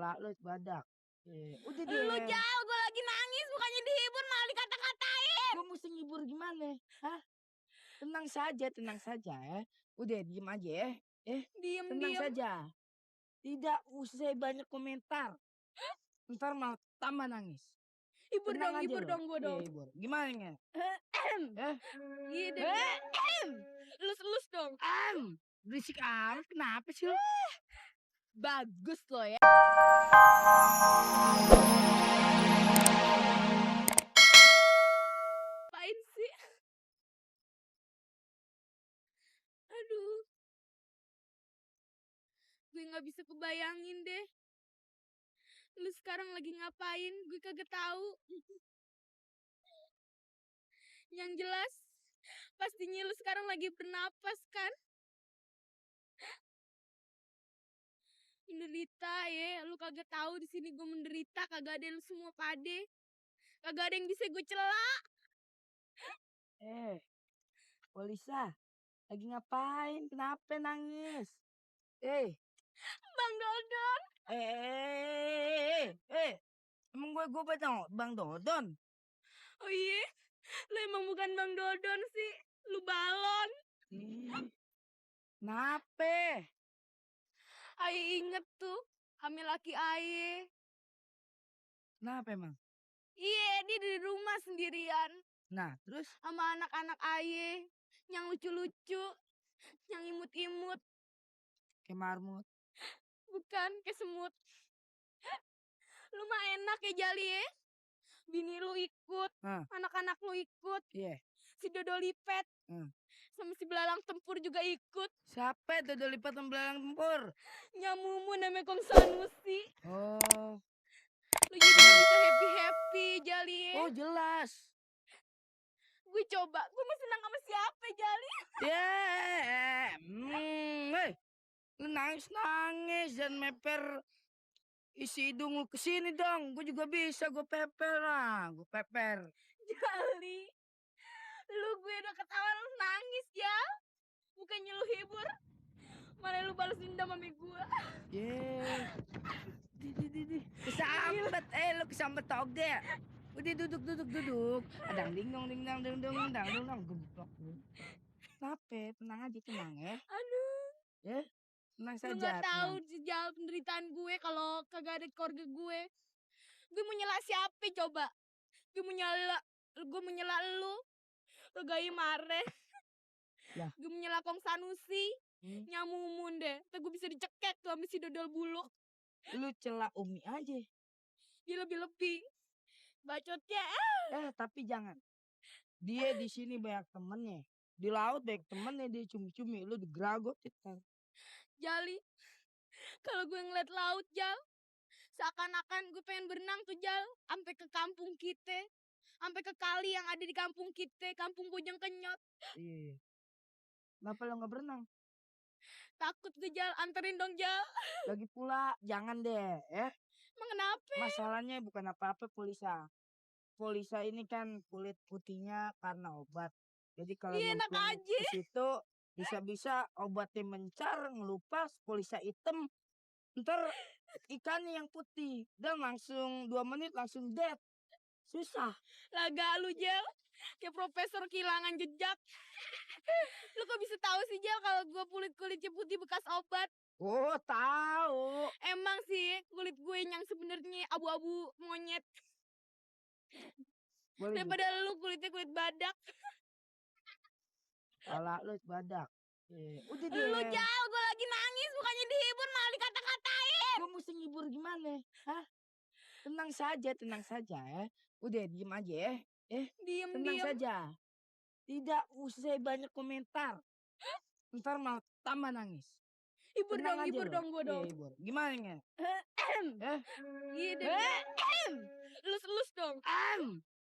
Pala lu badak. Udah Lu deh. jauh, gue lagi nangis, bukannya dihibur malah dikata-katain. Gue mesti ngibur gimana? Hah? Tenang saja ya. Udah diem aja ya. Tenang Diem. saja. Tidak usah banyak komentar. Ntar malah tambah nangis. Hibur Tenang aja dong gue dong. hibur. Gimana ya? Gini. Lus dong. Berisik amat. Kenapa sih lu? Bagus lo ya. Apain sih? Aduh. Gue gak bisa kebayangin deh. Lu sekarang lagi ngapain? Gue kagak tahu. Yang jelas, pastinya lu sekarang lagi bernapas kan? Menderita ya, lu kagak tahu di sini gue menderita, kagak ada lu semua pade. Kagak ada yang bisa gue celak. Polisa, lagi ngapain? Kenapa nangis? Bang Dodon. Emang gue Bang Dodon? Oh iya, lu emang bukan Bang Dodon sih, lu balon. Kenapa? Aye inget tuh, hamil laki Aye. Kenapa emang? Iya, dia di rumah sendirian. Nah, terus? Sama anak-anak Aye, yang lucu-lucu, yang imut-imut. Kayak marmut. Bukan, kayak semut. Lu mah enak ya Jali ya. Bini lu ikut, anak-anak lu ikut. Iya. Si Dodo Lipet. Sama si Belalang Tempur juga ikut. Siapa Dodo Lipet sama Belalang Tempur? Nyamumu namanya Kong Sanusi. Oh. Lu jadi bisa happy-happy Jali ya. Oh jelas. Gue coba, gue mau senang sama siapa Jali? Lu nangis dan meper isi hidung lu kesini dong. Gue juga bisa, gue peper lah. Gue peper. Jali, lu gue udah ketawa lu nangis ya. Bukannya lu hibur, malah lu balas dendam sama gue. Kesambet, lu kesambet toge. Udah duduk. Adang dingdong. Geblok. Kenapa? Tenang aja, tenang ya. Aduh. Tenang saja. Lu gak tahu sejauh penderitaan gue kalau kagak ada keluarga gue. Gue mau nyela siapa coba? Gue mau nyela lu. Lu gak marah. Ya. Gue mau nyela Kong Sanusi. Nyamumun deh. Ntar gue bisa dicekek tuh sama si dodol buluk. Lu celak Umi aja. Dia lebih-lebih. Bacotnya. Tapi jangan. Dia di sini banyak temennya. Di laut banyak temennya, dia cumi-cumi. Lu digeragotin kan. Jali, kalau gue ngeliat laut Jal, seakan-akan gue pengen berenang tuh Jal, sampai ke kampung kita, sampai ke kali yang ada di kampung kita, kampung Bojong Kenyot. Iya. Kenapa lo nggak berenang? Takut gue Jal, anterin dong Jal. Lagi pula jangan deh, Emang kenapa? Masalahnya bukan apa-apa Polisa. Polisa ini kan kulit putihnya karena obat. Jadi kalau nyemplung ke situ bisa-bisa obatnya mencar, ngelupas, Polisa hitam. Ntar ikannya yang putih. Dan langsung 2 menit langsung dead. Susah. Laga lu Jal, kayak profesor kehilangan jejak. Lu kok bisa tahu sih Jal kalau gue kulit-kulitnya putih bekas obat? Oh, tahu. Emang sih kulit gue yang sebenarnya abu-abu monyet. Daripada lu kulitnya kulit badak. Pala lu badak. Udah deh. Lu jauh, gue lagi nangis, bukannya dihibur malah dikata-katain. Gue mesti ngibur gimana? Hah? Tenang saja ya. Udah diem aja ya. Tenang saja. Tidak usah banyak komentar. Ntar malah tambah nangis. Hibur dong gue dong. Hibur. Gimana ya? Gini. Lus dong.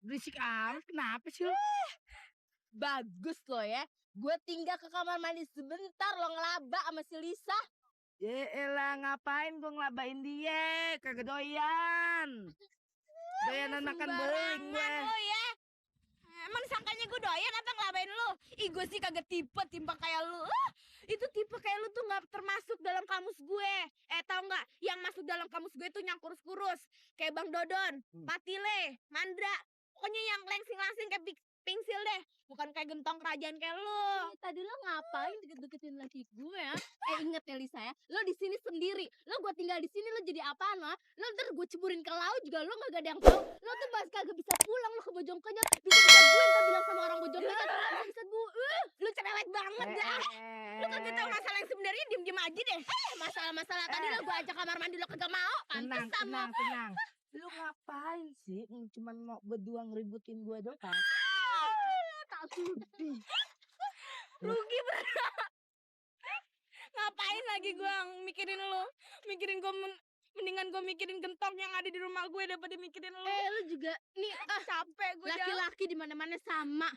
Berisik amat. Kenapa sih lu? Bagus lo ya. Gue tinggal ke kamar mandi sebentar lo ngelaba sama si Lisa. Elah ngapain gue ngelabain dia? Kagak doyan. Doyan anakan beling gue. Lo ya. Emang disangkanya gue doyan apa ngelabain lo? Ih gue sih kagak tipe timbang kayak lo. Itu tipe kayak lu tuh nggak termasuk dalam kamus gue. Tahu nggak? Yang masuk dalam kamus gue tuh yang kurus-kurus, kayak Bang Dodon, Patile, Mandra. Pokoknya yang langsing-langsing kayak pingsil deh. Bukan kayak gentong kerajaan kayak lu. Tadi lo ngapain deket-deketin laki gue ya? Inget ya Lisa ya, lo di sini sendiri. Lo gue tinggal di sini lo jadi apaan lo? Lo ntar gue ceburin ke laut juga lo gak ada yang tahu. Lo tuh bahas kagak bisa pulang lo ke Bojongkonya. Bisa-bisa gue ntar bilang sama orang Bojongkonya. Bisa gue. Lu cerewet banget dah. Lu kagak tahu masalah yang sebenarnya, diem-diem aja deh. Masalah-masalah tadi lo gue ajak kamar mandi lo kagak mau. Tenang, Pantes sama. tenang. Lu ngapain sih? Cuman mau berdua ngeributin gua doang. tak sudi. Rugi berat. Ngapain lagi gue mikirin lo? Mikirin gue mendingan gue mikirin gentong yang ada di rumah gue daripada mikirin lo. Lo juga nih Capek gue. laki-laki di mana-mana sama.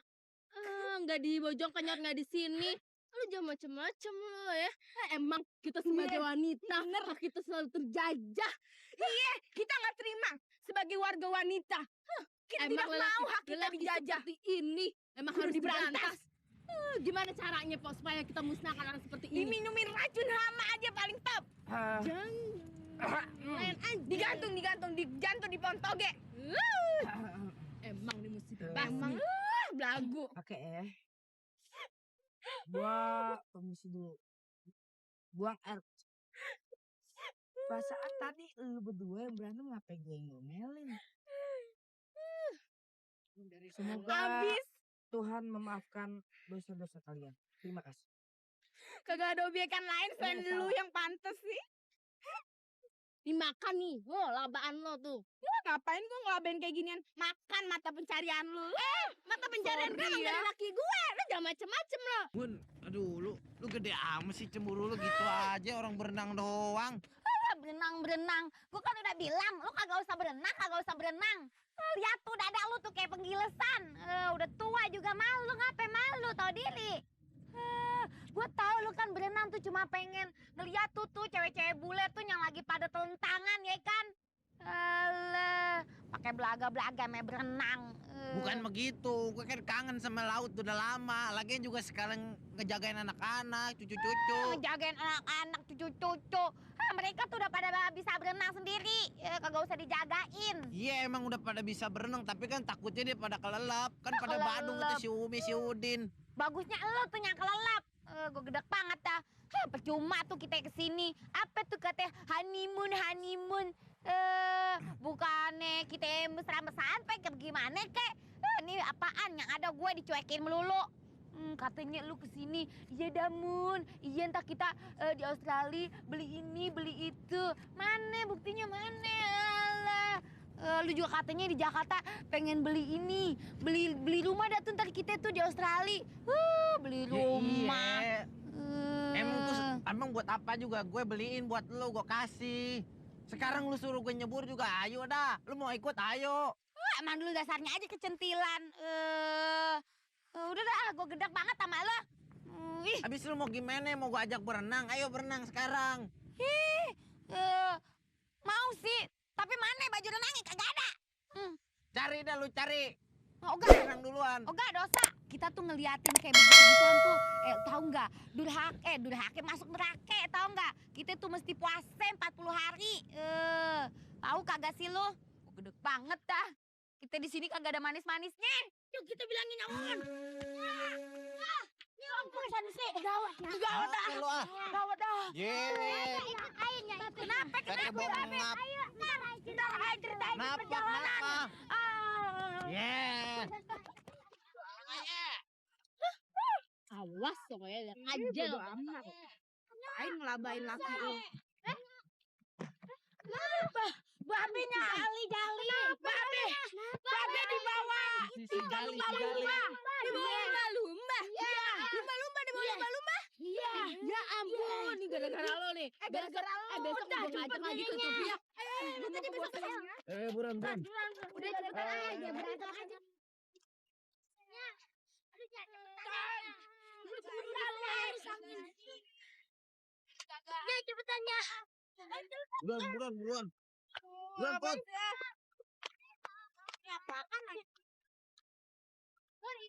Nggak di Bojongkonya nggak di sini. Lu jangan macem-macem lo ya. Emang kita sebagai wanita, kita selalu terjajah. Iya, kita nggak terima sebagai warga wanita. Kita Emang tidak mau hak kita lelaki dijajah. seperti ini emang harus diberantas. Gimana caranya Pos supaya kita musnahkan orang seperti ini? Diminumin racun hama aja paling top. Jangan lain aja. Digantung di pohon toge. Emang nih mesti Emang belagu. Oke ya. Gua permisi dulu. Buang air. Perasaan tadi lu berdua yang berantem, ngapain gue yang ngomelin? Semoga Habis Tuhan memaafkan dosa-dosa kalian. Terima kasih. kagak ada obyekan lain selain Iya, lu salah. yang pantas sih. dimakan nih. Wow, labaan lo tuh. Ngapain gue ngelabain kayak ginian? Makan mata pencarian lu. Mata pencarian gue Sorry emang ya. dari laki gue. Lu jangan macem-macem lo. Bun, aduh lu gede amat sih cemburu lu gitu aja orang berenang doang. Berenang. Gue kan udah bilang, lu kagak usah berenang. Lihat tuh dada lu tuh kayak penggilesan. Udah tua juga malu, ngapain malu, tau diri. Gue tahu lu kan berenang tuh cuma pengen ngeliat tuh cewek-cewek bule tuh yang lagi pada telentangan ya kan. Alah, pakai belaga-belaga main berenang. Bukan begitu, gue kan kangen sama laut udah lama. Lagian juga sekarang ngejagain anak-anak, cucu-cucu. Ngejagain anak-anak, cucu-cucu. Mereka tuh udah pada bisa berenang sendiri. Kagak usah dijagain. Iya emang udah pada bisa berenang, tapi kan takutnya dia pada kelelap. Kan pada Kelelap. Badung itu si Umi, si Udin. Bagusnya lo tuh yang kelelap. Gue gedek banget dah. Percuma tuh kita kesini. Apa tuh katanya honeymoon. Bukannya kita mesra-mesraan kayak gimana kek. Ini apaan yang ada gue dicuekin melulu. Katanya lu kesini. Iya Damun. Iya entah kita di Australia beli ini beli itu. Mana buktinya mana? Alah. Lu juga katanya di Jakarta pengen beli ini, beli rumah dah tuh ntar kita tuh di Australia. Beli rumah. Iya. Emang buat apa juga gue beliin buat lu, gue kasih. Sekarang lu suruh gue nyebur juga, ayo dah. Lu mau ikut, ayo. Emang dulu dasarnya aja kecentilan. Udah dah, gue gedek banget sama lo. Habis lu mau gimana? Mau gue ajak berenang? Ayo berenang sekarang. Mau sih, tapi mana baju renangnya kagak ada. Cari dah lu cari. Ogah, Berenang duluan. dosa. Kita tuh ngeliatin kayak begitu-begituan tuh. Tahu nggak? Durhake masuk neraka, tahu nggak? Kita tuh mesti puasa 40 hari. Tahu kagak sih lu? Gede banget dah. Kita di sini kagak ada manis-manisnya. Yuk kita bilangin Namun. Ya ampun sih. Gawat dah. Lu ah. Gawat dah. Yeay. Kenapa? Pakai bongap. Kita ceritain Kenapa? perjalanan. Kenapa? Yeah. Awas pokoknya lihat aja lo. Ngapain ngelabain laki lu? Babinya jali. Babi di bawah. Tinggal Lumba-lumba. Di bawah lumba-lumba. Iya. Lumba-lumba di bawah lumba-lumba. Iya. Ya ampun, nih gara-gara lo nih. Gara-gara lo. Besok gue ngajak lagi ke Sofia. Buruan. Udah cepetan aja, berantem aja. Nih cepetannya. Buruan. Buruan, Pot. Ini apaan? Sorry.